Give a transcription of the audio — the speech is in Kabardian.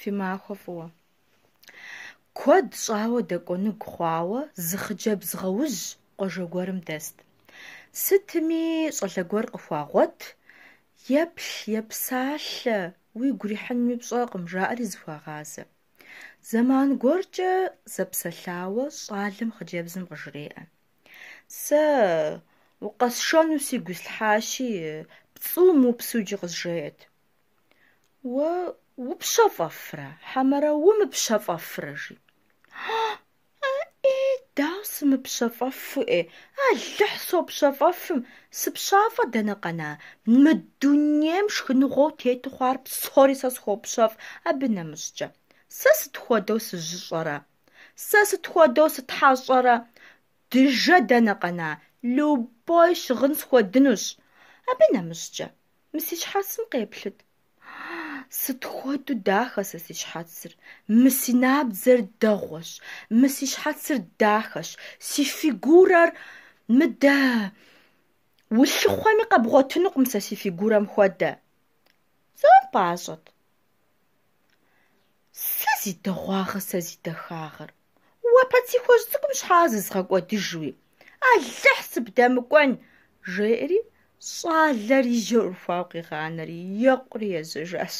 Фи махуэ фӏыуэ. Куэд щӏауэ дэкӏуэныгу хъуауэ зы хъыджэбз гъэужь къуажэ гуэрым дэст. Сытми, щӏалэ гуэр къыхуагъуэт, еплъ, епсалъэ, уигу ирихьынуми пщӏэкъым, жаӏэри зыхуагъазэ. Зэман гуэркӏэ зэпсэлъауэ щӏалэм хъыджэбзым къыжреӏэ: Сэ укъэсшэну сигу ислъхьащи, пцӏы умыупсу иджы къызжеӏэт. Уэ упщэфӏэфрэ, хьэмэрэ умыпщэфӏэфрэ? жи. Аӏей, дауэ сымыпщэфӏэфу, ӏей? Алыхь, сопщэфӏэфым, сыпщафӏэ дэнэ къэна? Мы дунейм шхыныгъуэу тету хъуар псори сэ схуопщэфӏ, абы нэмыщӏкӏэ. Сэ сыт хуэдэу сыжьыщӏэрэ? Сэ сыт хуэдэу сытхьэщӏэрэ? Дыжэ дэнэ къэна? Любой щыгъын схуэдынущ. Абы нэмыщӏкӏэ, мы си щхьэцым къеплъыт. Сыт хуэдэу дахэ сэ си щхьэцыр! Мы си набдзэр дэгъуэщ, мы си щхьэцыр дахэщ, си фигурэр мыдэ улъыхъуэми къэбгъуэтынукъым сэ си фигурэм хуэдэ. Зомпӏащӏэт. Сэ зи дэгъуагъыр, сэ зи дахагъэр. Уэ пэцихуэжь цӏыкӏум щхьа зызгъэкӏуэдыжуи? Алыхь, сыбдэмыкӏуэн! жеӏэри щӏалэр и жьэр ӏурыхуауэ къигъанэри, екъури ежьэжащ.